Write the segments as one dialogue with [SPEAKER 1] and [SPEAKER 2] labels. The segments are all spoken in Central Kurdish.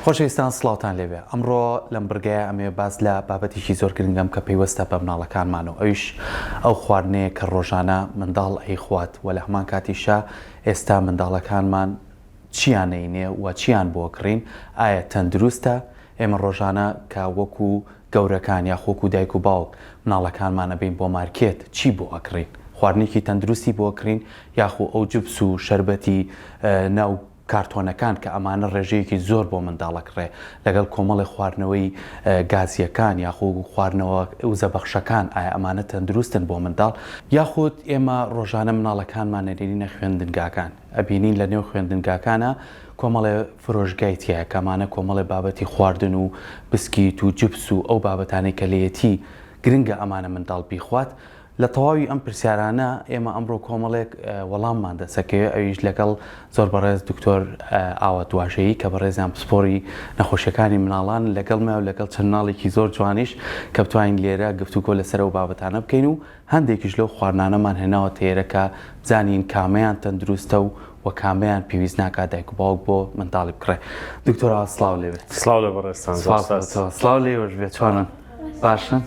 [SPEAKER 1] خۆشەویستان سڵاوتان لێبێ ئەمڕۆ لەم بڕگەیە ئەمەوێ باس لە بابەتێکی زۆر گرنگەم کە پەیوەستە بە مناڵەکانمان و ئەویش ئەو خواردنەیە کە ڕۆژانە منداڵ ئەیخوات و لە هەمان کاتیشا ئێستا منداڵەکانمان چیان ئەینێ و چیان بۆ کڕین ئایا تەندروستە ئێمە ڕۆژانە کە وەکو گەورەکان یاخۆ وەکو دایک و باوک مناڵەکانمان ئەبەین بۆ مارکێت چی بۆ ئەکڕین خواردنێکی تەندروستی بۆ ئەکڕین یاخو ئەو جبس و شەربەتی ناو کارتۆنەکان کە ئەمانە ڕێژەیەکی زۆر بۆ منداڵ ئەکڕێ لەگەڵ کۆمەڵێ خواردنەوەی گازیەکان یاخو خواردنەوە وزەبەخشەکان ئایا ئەمانە تەندروستن بۆ منداڵ یاخود ئێمە ڕۆژانە مناڵەکانمان ئەنێرینە خوێندنگاکان ئەبینین لە نێو خوێندنگاکانا کۆمەڵێ فرۆشگای تیایە کە ئەمانە کۆمەڵێ بابەتی خواردن و بسکیت و جپس و ئەو بابەتانەی کە لێیەتی گرنگە ئەمانە منداڵ بیخوات لە تەواوی ئەم پرسیارانە ئێمە ئەمڕۆ کۆمەڵێک وەڵاممان دەسەکەوێ ئەویش لەگەڵ زۆر بەڕێز دکتۆر ئاوات واژەیی کە بەڕێزیان پسپۆری نەخۆشیەکانی مناڵان لەگەڵمە و لەگەڵ چەند مناڵێکی زۆر جوانیش کە بتوانین لێرە گفتوگۆ لەسەر ئەو بابەتانە بکەین و هەندێکیش لەو خواردنانەمان هێناوەتە ئێرە کە بزانین کامەیان تەندروستە و و کامەیان پێویست ناکات دایک و باوک بۆ منداڵی بکڕێ. دکتۆر ئاوات سڵاو لێ بێت.
[SPEAKER 2] سڵاو لە بەڕێزتان زۆر
[SPEAKER 1] سپاس بۆ
[SPEAKER 2] سپاس.
[SPEAKER 1] تۆ. سڵاو لێوەش بێت چۆنن؟ باشن؟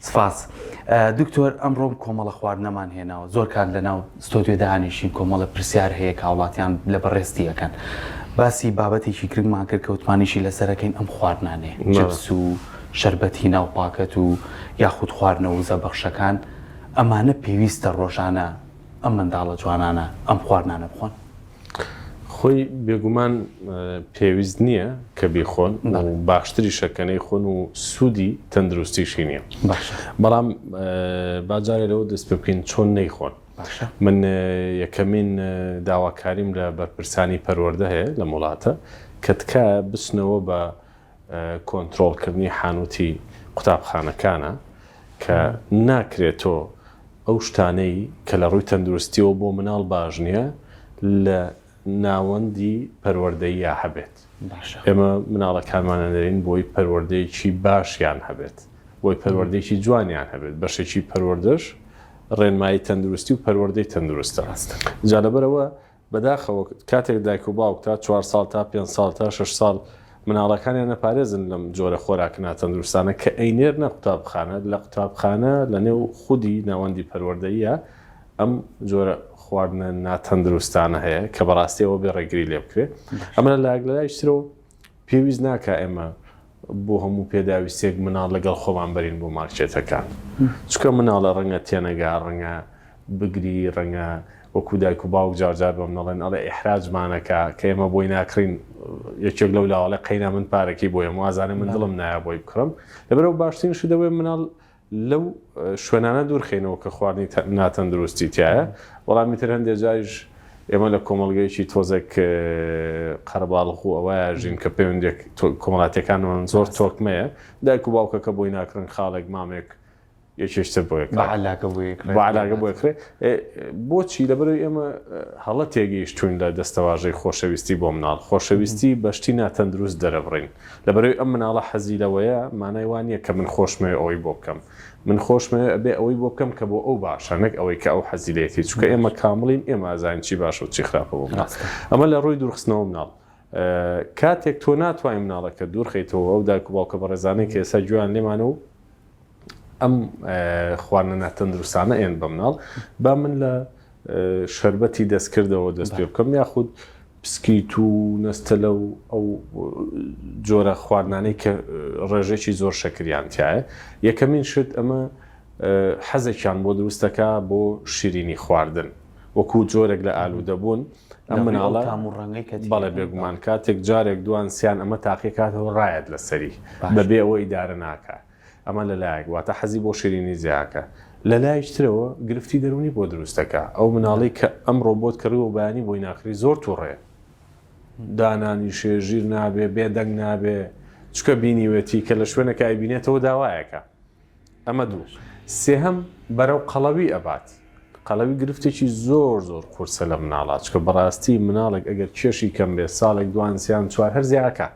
[SPEAKER 1] سپاس. دکتۆر ئەمڕۆ کۆمەڵە خواردنەمان هێناوە زۆر کات لەناو ستۆدیۆ دانیشین کۆمەڵە پرسیار هەیە کە هاوڵاتیان لە بەڕێزتی ئەکەن باسی بابەتێکی گرنگمان کرد کە وتمانیشی لەسەرەکەین ئەم خواردنانەیە چپس و شەربەتی ناو پاکەت و یاخود خواردنەوە وزە بەخشەکان ئەمانە پێویستە ڕۆژانە ئەم منداڵە جوانانە ئەم خواردنانە بخۆن؟
[SPEAKER 2] خۆی بێگومان پێویست نییە کە بیخۆن و باشتریشە کە نەیخۆن و سوودی تەندروستیشی نییە.
[SPEAKER 1] باشە.
[SPEAKER 2] بەڵام با جارێ لەوە دەست پێ بکەین چۆن نەیخۆن.
[SPEAKER 1] باشە.
[SPEAKER 2] من یەکەمین داواکاریم لە بەرپرسانی پەروەردە هەیە لەم وڵاتە کە تکایە بچنەوە بە کۆنترۆڵکردنی حانوتی قوتابخانەکانە کە ناکرێت تۆ ئەو شتانەی کە لە ڕووی تەندروستیەوە بۆ مناڵ باش نییە لە ناوەندی پەروەردەییا هەبێت. ئێمە مناڵەکانمان ئەنێرین بۆی پەروەردەیەکی باشیان هەبێت، بۆی پەروەردەیەکی جوانیان هەبێت، بەشێکی پەروەردەش ڕێنمایی تەندروستی و پەروەردەی تەندروستە. جا لەبەرئەوە بەداخەوە کاتێک دایک و باوک تا چوار ساڵ تا پێنج ساڵ تا شەش ساڵ مناڵەکانیان ئەپارێزن لەم جۆرە خۆراکە ناتەندروستانە کە ئەینێرنە قوتابخانە، لە قوتابخانە لە نێو خودی ناوەندی پەروەردەییە ئەم جۆرە خواردنە ناتەندروستانە هەیە کە بەڕاستی ئەوە بێ ڕێگری لێ بکرێ. ئەمە لە لایەک لە لایەکی ترەوە پێویست ناکا ئێمە بۆ هەموو پێداویستیەک مناڵ لەگەڵ خۆمان بەرین بۆ مارکێتەکان چونکە مناڵە ڕەنگە تێنەگا ڕەنگە بگری ڕەنگە وەکو دایک و باوک جارجار بەم نەڵێن ئەڵێ ئیحراجمانەکە کە ئێمە بۆی ناکڕین یەکێک لەو لاوەڵێ قەینا من پارەکەی بۆیە وازانێ من دڵم نایە بۆی بکڕم لەبەرەوە باشترین شت دەوێ مناڵ لەو شوێنانە دوورخەینەوە کە خواردنی ناتەندروستی تیایە، بەڵام ئیتر هەندێ جاریش ئێمە لە کۆمەڵگەیەکی تۆزێک قەرەباڵغ و ئەوەیە ژین کە پەیوەندییە کۆمەڵاتیەکانمان زۆر تۆکمەیە، دایک و باوکەکە بۆی ناکڕن خاڵێک مامێک یەکێکی تر بۆی
[SPEAKER 1] بە عەلاگە بۆی ئەکڕێ.
[SPEAKER 2] بە عەلاگە بۆی ئەکڕێ. بۆچی؟ لەبەرئەوەی ئێمە هەڵە تێگەیشتووین لە دەستەواژەی خۆشەویستی بۆ مناڵ، خۆشەویستی بە شتی ناتەندروست دەرەبڕین. لەبەرئەوەی ئەم مناڵە حەزی لەوەیە، مانای وا نییە کە من خۆشمەوێ ئەوەی بۆ بکەم. من خۆشمەوێ ئەبێ ئەوەی بۆ بکەم کە بۆ ئەو باشە، نەک ئەوەی کە ئەو حەزی لێیەتی. چونکە ئێمە کامڵین، ئێمە ئەزانین چی باشە و چی خراپە بۆ مناڵ. ئەمە لە ڕووی دوورخستنەوە مناڵ. کاتێک تۆ ناتوانی مناڵەکەت دوورخەیتەوە، ئەو دایک و باوکە بەڕێزانەی کە ئێستا گوێیان لێمانە و ئەم خواردنە ناتەندروستانە ئێن بە مناڵ، با من لە شەربەتی دەستکردەوە دەست پێ بکەم یاخود پسکیت و نەستەلە و ئەو جۆرە خواردنانەی کە ڕێژێکی زۆر شەکریان تایە یەکەمین شت ئەمە حەزێکیان بۆ دروستەکە بۆ شیرینی خواردن وەکو جۆرێک لە ئالوودەبوون ئەم مناڵە بەڵێ بێگومان کاتێک جارێک دوان سیان ئەمە تاقیکاتەوە ڕایەت لەسەری بەبێ ئەوە ئیدارە ناکات ئەمە لە لایەک، واتە حەزی بۆ شیرینی زیاکە. لە لایەکی ترەوە گرفتی دەروونی بۆ دروست دەکا. ئەو مناڵەی کە ئەمڕۆ بۆت کڕیوە و بەیانی بۆی ناکڕی زۆر توڕەیە. دانانیشێ، ژیر نابێ، بێ دەنگ نابێ، چونکە بینیوێتی کە لە شوێنێکا ئەیبینێتەوە داوایەکا. ئەمە دوو. سێهەم، بەرەو قەڵەوی ئەبات. قەڵەوی گرفتێکی زۆر زۆر قورسە لە مناڵا، چونکە بەڕاستی مناڵێک ئەگەر کێشی کەم بێ ساڵێک دوان سیان چوار هەر زیاکا.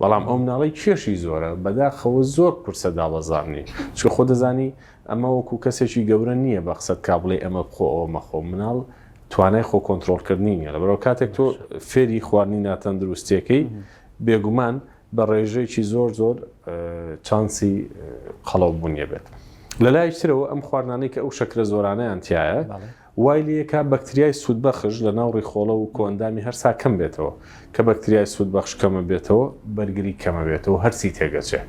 [SPEAKER 2] بەڵام ئەو مناڵەی کێشی زۆرە بەداخەوە زۆر قورسە دابەزاندنی چونکە خۆ دەزانی ئەمە وەکو کەسێکی گەورە نییە بە قسەت کا بڵێ ئەمە بخۆ ئەوە مەخۆ مناڵ توانای خۆ کۆنترۆڵکردنی نییە لەبەرەوە کاتێک تۆ فێری خواردنی ناتەندروستیەکەی. بێگومان بە ڕێژەیەکی زۆر زۆر چانسی قەڵەو بوونیە بێت. لە لایەکی ترەوە ئەم خواردنانەی کە ئەو شەکرە زۆرانەیان تیایە وای لێکا بەکتریای سوودبەخش لە ناو ڕیخۆڵە و کۆئەندامی هەرسا کەم بێتەوە. کە بەکتریای سوودبەخش کەمە بێتەوە بەرگری کەمە بێتەوە هەرسی تێگەچێ.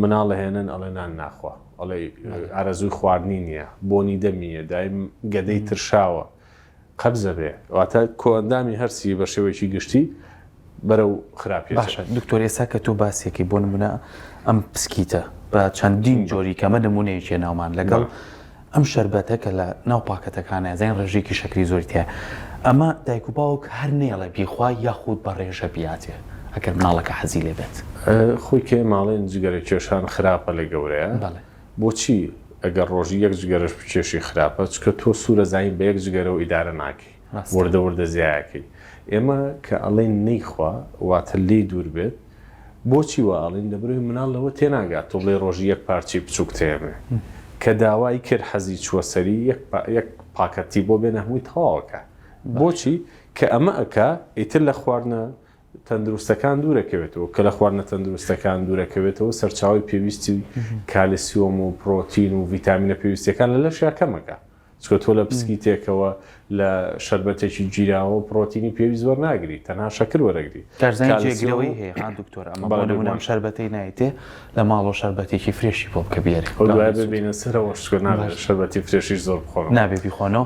[SPEAKER 2] مناڵ هێنن ئەڵێ نان ناخوا، ئەڵێ ئارەزووی خواردنی نییە، بۆنی دەمی دایم گەدەی ترشاوە. قەبزە بێ واتە کۆئەندامی هەرسی بە شێوەیەکی گشتی بەرەو خراپی
[SPEAKER 1] باشە دکتۆر ئێستا کە تۆ باسیەکەی بۆ نمونە ئەم پسکیتە بە چەندین جۆری کەمە نمونەیەکی ناومان لەگەڵ ئەم شەربەتە کە لە ناو پاکەتەکانە زین ڕێژێکی شەکری زۆری تیا ئەمە دایک و باوک هەر نێڵێ بیخوا یاخود بە ڕێژە بیاتێ ئەگەر مناڵەکە حەزی لێ بێت.
[SPEAKER 2] خۆی کێ ماڵێن جگەرە کێشان خراپە لە گەورەیە بۆچی ئەگەر ڕۆژی یەک جگەرەش بکێشی خراپە چکە تۆ سورە زین بە یەک جگەرەوە ئیدارە ناکەی وردە وردە زیایەکەی ئێمە کە ئەڵێن نەیخوا واتە لێی دوور بێت بۆچی وا ئەڵێن لەبەرئەوەی مناڵ لەوە تێناگات تۆ بڵێی ڕۆژی یەک پارچەی بچوک تێمێ کە داوای کرد حەزی چووە سەری یەک یەک پاکەتی بۆ بێنە هەمووی تەواوەکە بۆچی کە ئەمە ئەکا ئیتر لە خواردنە تەندروستەکان دوورەکەوێتەوە، کە لە خواردنە تەندروستەکان دوورەکەوێتەوە سەرچاوەی پێویستی کالسیۆم و پرۆتین و ڤیتامینە پێویستیەکان لە لەشیا کەمەکە چونکە تۆ لە پسکیتێکەوە لە شەربەتێکی گیراوە پرۆتینی پێویست وەرناگری تەنها شەکر وەرەگری
[SPEAKER 1] کارزانی جێگرەوەی هەیە ها دکتۆر ئەمە بۆ نمونە ئەم شەربەتەی نایتێ لە ماڵەوە شەربەتێکی fresh ی بۆ بکە بیێرێ
[SPEAKER 2] ئەو دوای ببینە سەرەوە شتکە نابێت شەربەتی fresh یش زۆر بخۆنەوە
[SPEAKER 1] نابێ بیخۆنەوە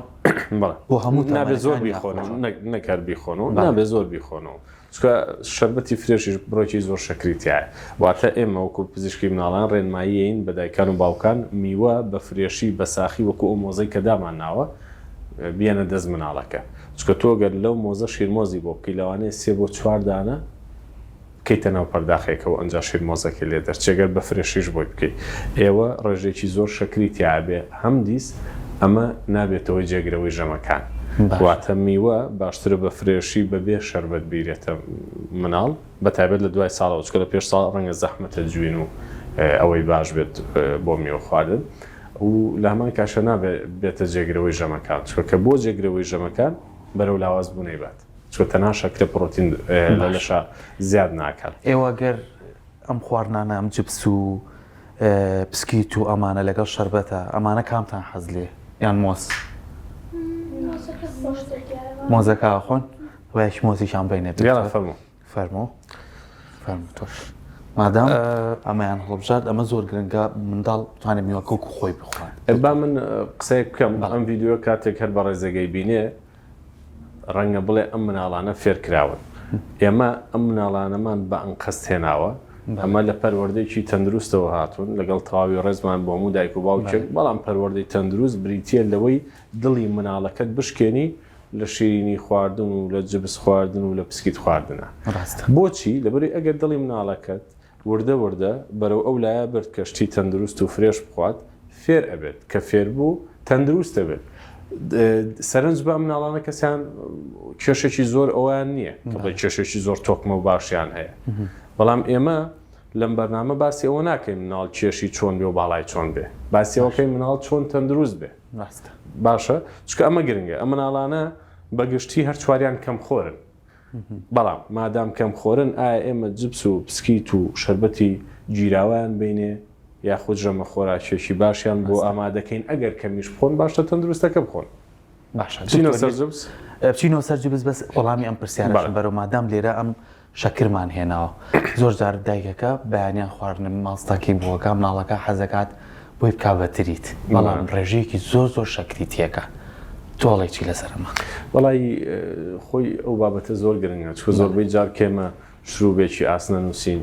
[SPEAKER 2] بەڵێ بۆ هەموو نابێت زۆر بیخۆنەوە نەک هەر بیخۆنەوە نابێت زۆر بیخۆنەوە چونکە شەربەتی fresh یش بڕێکی زۆر شەکری تیایە واتە ئێمە وەکو پزیشکی مناڵان ڕێنماییەین بە دایکان و باوکان میوە بە fresh ی بە ساخی وەکو ئەو مۆزەی کە دامان ناوە بیەنە دەست مناڵەکە چونکە تۆ گەر لەو مۆزە شیرمۆزی بۆ بکەی لەوانەیە سێ بۆ چوار دانە بکەیتە ناو پەرداخێکەوە ئەنجا شیرمۆزەکەی لێ دەرچێ گەر بە fresh یش بۆی بکەی ئێوە ڕێژەیەکی زۆر شەکری تیا ئەبێ هەمدیس ئەمە نابێتە هۆی جێگرەوەی ژەمەکان واتە میوە باشترە بە fresh ی بەبێ شەربەت بیرێتە مناڵ بە تایبەت لە دوای ساڵەوە چونکە لە پێش ساڵ ڕەنگە زەحمەتە جوین و ئەوەی باش بێت بۆ میوە خواردن و لە هەمان کاشە نابێت بێتە جێگرەوەی ژەمەکان چونکە کە بۆ جێگرەوەی ژەمەکان بەرەو لاواز بوونەی بات. چونکە تەنها شەکرە پڕۆتین لە لەشا زیاد ناکات.
[SPEAKER 1] ئێوە گەر ئەم خواردنانە ئەم جپس و پسکیت و ئەمانە لەگەڵ شەربەتە ئەمانە کامتان حەز لێ یان مۆز؟ مۆزەکە خۆن وایش مۆزیشان بینێت
[SPEAKER 2] فەرموو
[SPEAKER 1] فەرموو فەرموو تۆش مادام ئەمەیان هەڵبژارد ئەمە زۆر گرنگە منداڵ بتوانێت میوەکە وەکو خۆی بخوات
[SPEAKER 2] با من قسەیەک بکەم ئەم ڤیدیۆ کاتێک هەر بەڕێزەگەی بینێ ڕەنگە بڵێ ئەم مناڵانە فێرکراون. ئێمە ئەم مناڵانەمان بە ئەنقەست هێناوە، ئەمە لە پەروەردەیەکی تەندروستەوە هاتوون، لەگەڵ تەواوی ڕێزمان بۆ هەموو دایک و باوکێک، بەڵام پەروەردەی تەندروست بریتییە لەوەی دڵی مناڵەکەت بشکێنی لە شیرینی خواردن و لە جبس خواردن و لە پسکیت خواردنە. بۆچی؟ لەبەرئەوەی ئەگەر دڵی مناڵەکەت وردە وردە بەرەو ئەو لایە برد کە شتی تەندروست و fresh بخوات، فێر ئەبێت، کە فێر بوو تەندروست ئەبێت. سەرنج بە ئەم مناڵانە کەسیان کێشێکی زۆر ئەویان نییە کە بڵێ کێشێکی زۆر تۆکمە و باشیان هەیە. بەڵام ئێمە لەم بەرنامە باسی ئەوە ناکەین مناڵ کێشی چۆن بێ و باڵای چۆن بێ، باسی ئەوەکەین مناڵ چۆن تەندروست بێ. باشە چونکە ئەمە گرنگە. ئەم مناڵانە بە گشتی هەر چواریان کەمخۆرن. بەڵام مادام کەم خۆرن ئایا ئێمە جپس و پسکیت و شەربەتی گیراوەیان بەینێ یاخود ژەمە خۆراکیەکی باشیان بۆ ئامادەکەین ئەگەر کەمیش بخۆن باشتر تەندروستەکە بخۆن.
[SPEAKER 1] باشە
[SPEAKER 2] بچینەوە سەر جبس؟
[SPEAKER 1] بچینەوە سەر جبس بەس وەڵامی ئەم پرسیارەشم بەرەو مادام لێرە ئەم شەکرمان هێناوە زۆر جار دایکەکە بەیانیان خواردن ماستەکەی بۆکە مناڵەکە حەزەکات بۆی بکا بە تریت بەڵام ڕێژەیەکی زۆر زۆر شەکری تێکا تۆ ئەڵێی چی لەسەر ئەمە؟
[SPEAKER 2] وەڵای خۆی ئەو بابەتە زۆر گرنگە چونکە زۆربەی جار کێمە شروبێکی ئاسنە نووسین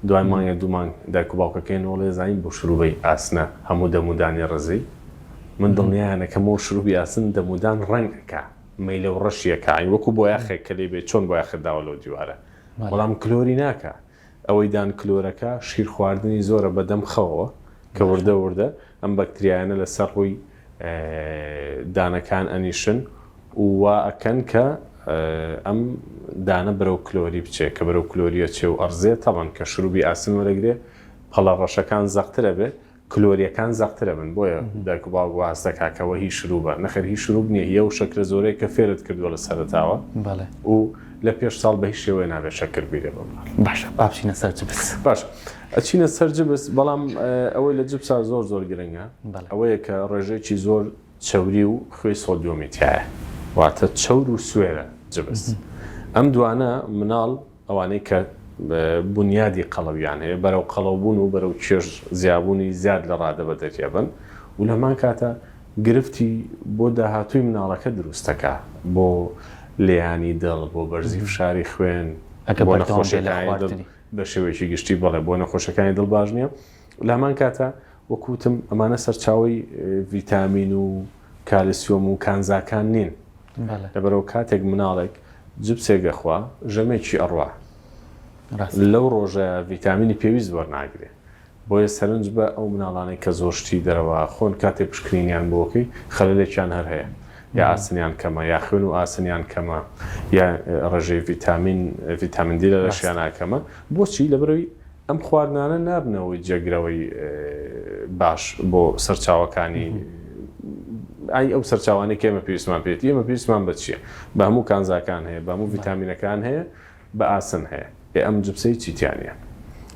[SPEAKER 2] دوای مانگێک دوو مانگ دایک و باوکەکەی نۆڵێ زانین بۆ شروبەی ئاسنە هەموو دەمودانی ڕزی من دڵنیایانەکەمەوە شروبی ئاسن دەمودان ڕەنگ ئەکا مەیلەو ڕەشیەکە وەکو بۆیاخێک کە لێی بێ چۆن بۆیاخت داوە لەو دیوارە بەڵام کلۆری ناکا ئەوەی دان کلۆرەکە شیر خواردنی زۆرە بە دەم خەوەوە کە وردە وردە ئەم بەکتریایانە لەسەر ڕووی دانەکان ئەنیشن و وا ئەکەن کە ئەم دانە بەرەو کلۆری بچێ کە بەرەو کلۆریە چێ و ئەڕزێ تەبەن کە شروبی ئاسن وەرەگرێ پەڵە ڕەشەکان زەقتر ئەبێ کلۆریەکان زەقتر ئەبن بۆیە دایک و باوک وا هەست دەکا کە ئەوە هی شروبە نەخێر هی شروب نیە هی ئەو شەکرە زۆرەیە کە فێرت کردوە لە سەرەتاوە و. لە پێش ساڵ بە هیچ شێوەیە نابێت شەکر بیرێ بە مناڵ.
[SPEAKER 1] باشە با بچینە سەر جبس.
[SPEAKER 2] باشە ئەچینە سەر جبس بەڵام ئەوەی لە جبسا زۆر زۆر گرنگە ئەوەیە کە ڕێژەیەکی زۆر چەوری و خوێی سۆدیۆمی تیایە واتە چەور و سوێرە جبس ئەم دوانە مناڵ ئەوانەی کە بونیادی قەڵەویان هەیە بەرەو قەڵەوبوون و بەرەو کێش زیابوونی زیاد لە ڕادە بەدەری ئەبەن و لە هەمان کاتا گرفتی بۆ داهاتووی مناڵەکە دروست دەکا بۆ لێیانی دڵ، بۆ بەرزی فشاری خوێن،
[SPEAKER 1] ئەگەر
[SPEAKER 2] بۆ
[SPEAKER 1] بەردەوام بێ لە
[SPEAKER 2] نەخۆشیەکانی دڵ
[SPEAKER 1] خواردنی.
[SPEAKER 2] بە شێوەیەکی گشتی بەڵێ بۆ نەخۆشیەکانی دڵ باش نییە. لە هەمان کاتا وەکو وتم ئەمانە سەرچاوەی ڤیتامین و کالسیۆم و کانزاکان نین. لەبەرئەوە کاتێک مناڵێک جپسێک ئەخوا ژەمێکی ئەڕوا لەو ڕۆژە ڤیتامینی پێویست وەرناگرێ بۆیە سەرنج بە ئەو مناڵانەی کە زۆر شتی دەرەوە ئەخۆن کاتێک پشکنینیان بۆ ئەکەی خەلەلێکیان هەر هەیە یا ئاسنیان کەمە یا خوێن و ئاسنیان کەمە یا ڕێژەی ڤیتامین ڤیتامین دی لە لەشیانا کەمە بۆچی لەبەرئەوەی ئەم خواردنانە نابنەوەی جێگرەوەی باش بۆ سەرچاوەکانی ئای ئەو سەرچاوانەی کە ئێمە پێویستمان پێێتی ئێمە پێویستمان بە چییە؟ بە هەموو کانزاکان هەیە بە هەموو ڤیتامینەکان هەیە بە ئاسن هەیە ئێ ئەم جبسەی چی تیا نییە؟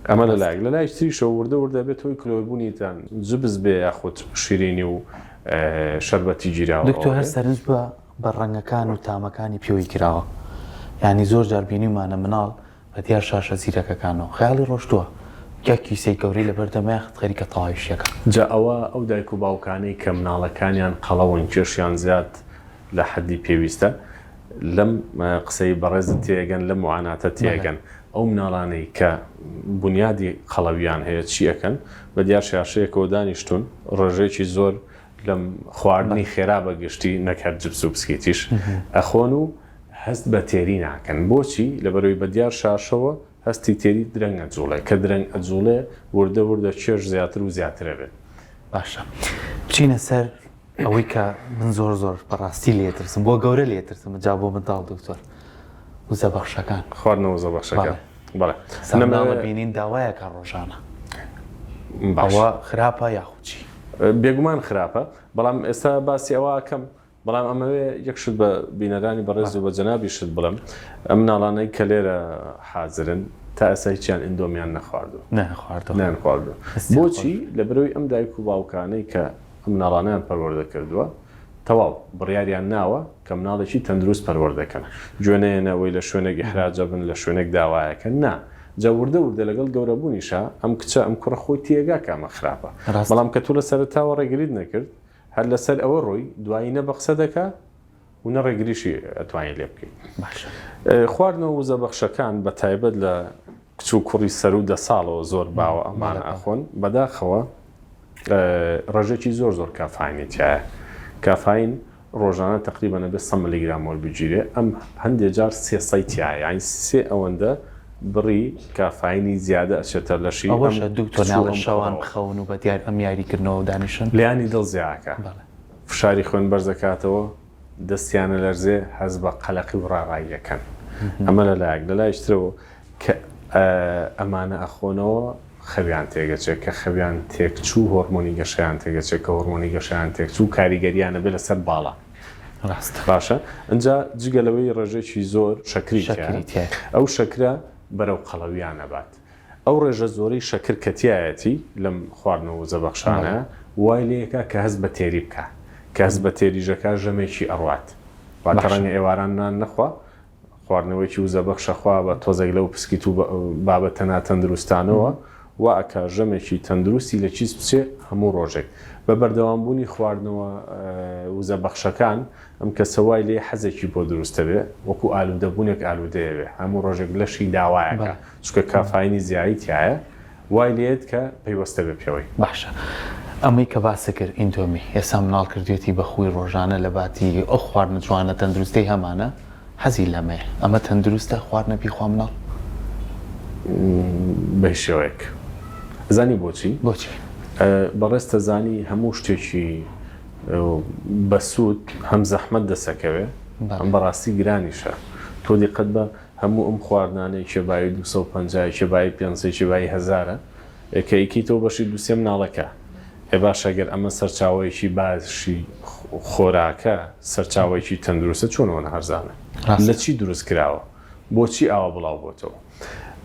[SPEAKER 2] ئەمە لە لایەک لە لایەکی تریشەوە وردە وردە بێت هۆی کلۆربوونیتان جبس بێ یاخود شیرینی و شەربەتی گیراوە
[SPEAKER 1] دکتۆر هەر سەرنج بە بە ڕەنگەکان و تامەکانی پێوەی کراوە یانی زۆر جار بینیومانە مناڵ بە دیار شاشە زیرەکەکانەوە خەیاڵی ڕۆشتووە یەک کیسەی گەورەی لەبەر دەمە یاخت خەریکە تەواویشی ئەکا.
[SPEAKER 2] جا ئەوە ئەو دایک و باوکانەی کە مناڵەکانیان قەڵەون کێشیان زیاد لە حەدی پێویستە لەم قسەی بەڕێزت تێئەگەن لەم موعاناتە تێئەگەن ئەو مناڵانەی کە بونیادی قەڵەویان هەیە چی ئەکەن بە دیار شاشەیەکەوە دانیشتوون ڕێژەیەکی زۆر لەم خواردنی خێرا بە گشتی نەک هەر جپس و پسکیتیش ئەخۆن و هەست بە تێری ناکەن بۆچی؟ لەبەرئەوەی بە دیار شاشەوە هەستی تێری درەنگ ئەجوڵێ کە درەنگ ئەجوڵێ وردە وردە چێژ زیاتر و زیاتر ئەبێت.
[SPEAKER 1] باشە بچینە سەر ئەوەی کە من زۆر زۆر بەڕاستی لێ ترسم بۆ گەورە لێ ترسم جا بۆ منداڵ دکتۆر وزە بەخشەکان
[SPEAKER 2] خواردنە وزە بەخشەکان
[SPEAKER 1] بەڵێ سەمناڵە بینین داوایەکە ڕۆژانە ئەوە خراپە یاخود چی؟
[SPEAKER 2] بێگومان خراپە بەڵام ئێستا باسی ئەوە ئەکەم بەڵام ئەمەوێ یەک شت بە بینەرانی بەڕێز و بە جەنابیشت بڵێم، ئەم مناڵانەی کە لێرە حازرن تا ئێستا هیچیان ئیندۆمیان نەخواردووە.
[SPEAKER 1] نەیانخواردووە.
[SPEAKER 2] نەیانخواردووە. بۆچی؟ لەبەرئەوەی ئەم دایک و باوکانەی کە ئەم مناڵانەیان پەروەردە کردووە، تەواو بڕیاریان ناوە کە مناڵێکی تەندروست پەروەردە کەن. گوێ نەیەنە ئەوەی لە شوێنێک ئیحراج ئەبن، لە شوێنێک داوایەکەن. نا. جا وردە وردە لەگەڵ گەورەبوونیشا ئەم کچە، ئەم کوڕە خۆی تێئەگا کە ئەمە خراپە. بەڵام کە تۆ لە سەرەتاوە ڕێگریت نەکرد، هەر لەسەر ئەوە ڕۆی دوایی نە بە قسە دەکا و نە ڕێگریشی ئەتوانی لێ بکەی.
[SPEAKER 1] باشە.
[SPEAKER 2] خواردنەوە وزەبەخشەکان بە تایبەت لە کچ و کوڕی سەروو دە ساڵەوە زۆر باوە ئەمانە ئەخۆن بەداخەوە ڕێژەکی زۆر زۆر کافاینی تیایە کافاین ڕۆژانە تەقریبەن ئەبێ سە ملیگرام وەربگیرێ ئەم هەندێ جار سێ سەی تیایە یانی سێ ئەوەندە بڕی کافاینی زیادە ئەچێتە لەشی ئەم
[SPEAKER 1] ئەوەشە دکتۆر
[SPEAKER 2] کچ و
[SPEAKER 1] ناڵێ
[SPEAKER 2] ئەم
[SPEAKER 1] شەوان
[SPEAKER 2] کوڕەوە.
[SPEAKER 1] بخەون و بە دیار ئەم یاری کردنەوە دانیشن؟
[SPEAKER 2] لێیانی دڵ زیاکا
[SPEAKER 1] بەڵێ.
[SPEAKER 2] فشاری خوێن بەرز ئەکاتەوە دەستیان ئەلەرزێ هەست بە قەلەقی و ڕاڕایی ئەکەن ئەمە لە لایەک لە لایەکی ترەوە کە ئەمانە ئەخۆنەوە خەویان تێگەچێ کە خەویان تێکچوو هۆرمۆنی گەشەیان تێگەچێ کە هۆرمۆنی گەشەیان تێکچوو کاریگەریان ئەبێ لەسەر باڵا.
[SPEAKER 1] ڕاستە.
[SPEAKER 2] باشە ئنجا جگە لەوەی ڕێژەیەکی زۆر شەکری
[SPEAKER 1] شەکری
[SPEAKER 2] تیایە
[SPEAKER 1] تیایە.
[SPEAKER 2] ئەو شەکرە بەرەو قەڵەویان ئەبات ئەو ڕێژە زۆرەی شەکر کە تیایەتی لەم خواردنەوە وزەبەخشانە وای لێکا کە هەست بە تێری بکا کە هەست بە تێریش ئەکا ژەمێکی ئەڕوات واتە
[SPEAKER 1] باشە.
[SPEAKER 2] ڕەنگە ئێواران نان نەخوا خواردنەوەیەکی وزەبەخشە خوا بە تۆزێک لەو پسکیت و بابەتە ناتەندروستانەوە وا ئەکا ژەمێکی تەندروستی لە کیس بچێ هەموو ڕۆژێک. بە بەردەوامبوونی خواردنەوە وزەبەخشەکان ئەم کەسە وای لێ حەزێکی بۆ دروست ئەبێ وەکو ئالوودەبوونێک ئالوودەیە بێ هەموو ڕۆژێک لەشی داوایەکا چونکە کافاینی زیایی تیایە وای لێیەت کە پەیوەستە بێ پێوەی.
[SPEAKER 1] باشە ئەمەی کە باست کرد ئیندۆمی ئێستا مناڵ کردویەتی بە خوی ڕۆژانە لە باتی ئەو خواردنە جوانە تەندروستەی هەمانە حەزی لەمەیە ئەمە تەندروستە خواردنە بیخوا مناڵ؟
[SPEAKER 2] بە هیچ شێوەیەک. ئەزانی بۆچی؟
[SPEAKER 1] بۆچی؟
[SPEAKER 2] بەڕێزت ئەزانی هەموو شتێکی بەسوود هەم زەحمەت دەسەکەوێ هەم بەڕاستی گرانیشە. تۆ دیقەت بە هەموو ئەم خواردنانەی کێ بایی 250 کێ بایی 500 کێ بایی هەزارە کە ئەیکەیتەوە بەشی دوو سێ مناڵەکە. ئێ باشە گەر ئەمە سەرچاوەیەکی باشی خۆراکە، سەرچاوەیەکی تەندروستە چۆن ئەوەنە هەرزانە؟ لە
[SPEAKER 1] ڕاستە.
[SPEAKER 2] چی دروست کراوە؟ بۆچی ئاوا بڵاو بۆتەوە؟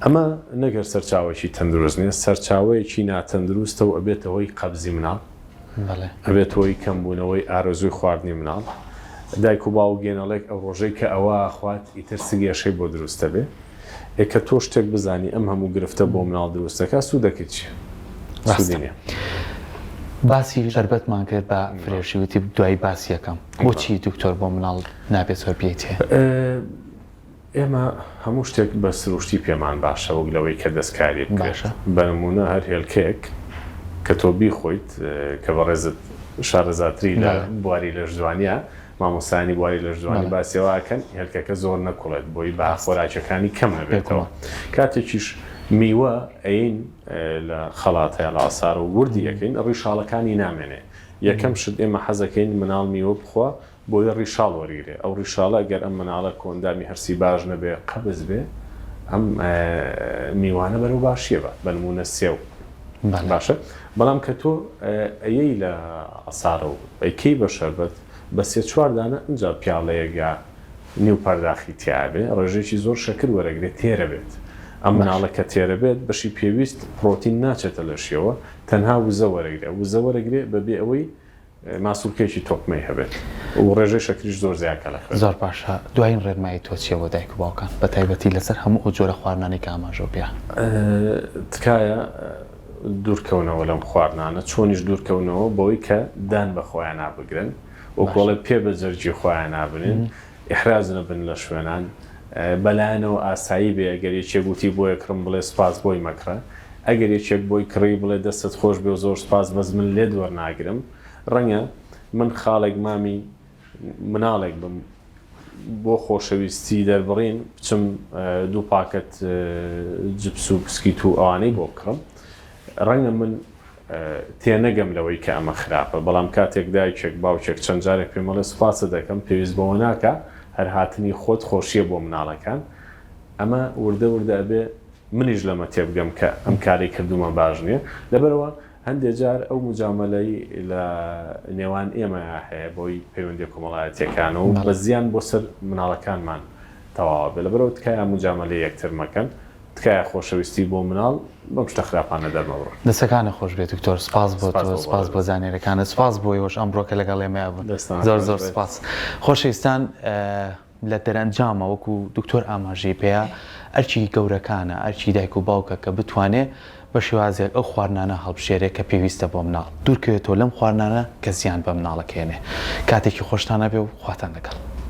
[SPEAKER 2] ئەمە نەک هەر سەرچاوەیەکی تەندروست نیە، سەرچاوەیەکی ناتەندروستە و ئەبێتە هۆی قەبزی مناڵ، ئەبێتە هۆی کەمبوونەوەی ئارەزووی خواردنی مناڵ. دایک و باوک گێنەڵێک ئەو ڕۆژەی کە ئەوە ئەخوات ئیتر سگێشەی بۆ دروست ئەبێ. ئێ کە تۆ شتێک بزانی ئەم هەموو گرفتە بۆ مناڵ دروست دەکا سوودەکەی چیە؟ سوودی
[SPEAKER 1] نیە. باسی شەربەتمان کرد بە فرێشی وتی دوایی باسی ئەکەم. بۆچی دکتۆر بۆ مناڵ نابێت زۆر بیەیتێ؟
[SPEAKER 2] ئێمە هەموو شتێک بە سروشتی پێمان باشە وەک لەوەی کە دەستکاری بکرێت. بە نموونە هەر هێلکەیەک کە تۆ بیخۆیت کە بەڕێزت شارەزاتری لە بواری لەشجوانییە، مامۆستایانی بواری لەشجوانی باسی ئەوە ئەکەن هێلکەکە زۆر نەکوڵێت بۆی بەها خۆراکیەکانی کەم نەبێتەوە. کاتێکیش میوە ئەیین لە خەڵاتە یا لە عەسارە و وردی ئەکەین ڕیشاڵەکانی نامێنێ. یەکەم شت ئێمە حەزەکەین مناڵ میوە بخوا بۆیە ڕیشاڵ وەرگرێ ئەو ڕیشاڵە گەر ئەم مناڵە کۆئەندامی هەرسی باش نەبێ قەبز بێ ئەم میوانە بەرەو باشیە بات بە نمونە سێو باشە بەڵام کە تۆ ئەیەی لە عەسارە و ئەیکەی بە شەربەت بە سێ چوار دانە ئینجا پیاڵەیەک یا نیو پەرداخی تیا بێ ڕێژەیەکی زۆر شەکر وەرەگرێ تێرە بێت ئەم مناڵە کە تێرە بێت بەشی پێویست پڕۆتین ناچێتە لەشیەوە تەنها وزە وەرەگرێ وزە وەرەگرێ بەبێ ئەوەی ماسولکەیەکی تۆکمەی هەبێت و ڕێژەی شەکریش زۆر زیاد کە لە خوێن.
[SPEAKER 1] زۆر باشە دوایین ڕێنمایی تۆ چیە بۆ دایک و باوکان بە تایبەتی لەسەر هەموو ئەو جۆرە خواردنانەی کە ئاماژەو پێ.
[SPEAKER 2] تکایە دوورکەونەوە لەم خواردنانە چۆنیش دوورکەونەوە بەوەی کە دان بە خۆیانا بگرن وەکو ئەڵێ پێ بە جەرگی خۆیانا بنێن ئیحراج نەبن لە شوێنان بەلایانەوە ئاسایی بێ ئەگەر یەکێک وتی بۆیە کڕم بڵێ سوپاس بۆی مەکڕە ئەگەر یەکێک بۆی کڕی بڵێ دەستت خۆش بێ و زۆر سوپاس بەس من لێت وەرناگرم ڕەنگە من خاڵێک مامی مناڵێک بم بۆ خۆشەویستی دەربڕین بچم دوو پاکەت جپس و پسکیت و ئەوانەی بۆ بکڕم ڕەنگە من تێنەگەم لەوەی کە ئەمە خراپە، بەڵام کاتێک دایکێک، باوکێک چەند جارێک پێم ئەڵێ سوپاست دەکەم، پێویست بەوە ناکا، هەر هاتنی خۆت خۆشییە بۆ مناڵەکان. ئەمە وردە وردە ئەبێ منیش لەمە تێبگەم کە ئەم کارەی کردوومە باش نییە. لەبەرئەوە هەندێ جار ئەو موجامەلەی لە نێوان ئێمەیا هەیە بەهۆی پەیوەندییە کۆمەڵایەتییەکانەوە بە زیان بۆ سەر مناڵەکانمان تەواو ئەبێ. لەبەرئەوە تکایە موجامەلەی یەکتر مەکەن. تکایە خۆشەویستی بۆ مناڵ بەم شتە خراپانە دەرمەبڕن.
[SPEAKER 1] دەستەکانت خۆش بێت دکتۆر سپاس بۆ تۆ سپاس بۆ زانیاریەکانت سپاس بۆ ئێوەش ئەمڕۆ کە لەگەڵ ئێمەیا بوون زۆر زۆر سپاس خۆشەویستان لە دەرەنجامە وەکو دکتۆر ئاماژەی پێیا ئەرکی گەورەکانە ئەرکی دایک و باوکە کە بتوانێ بە شێوازێک ئەو خواردنانە هەڵبژێرێ کە پێویستە بۆ مناڵ دوورکەوێتەوە لەم خواردنانە کە زیان بە مناڵەکەیەنێ کاتێکی خۆشتان هەبێ و خواتان لەگەڵ.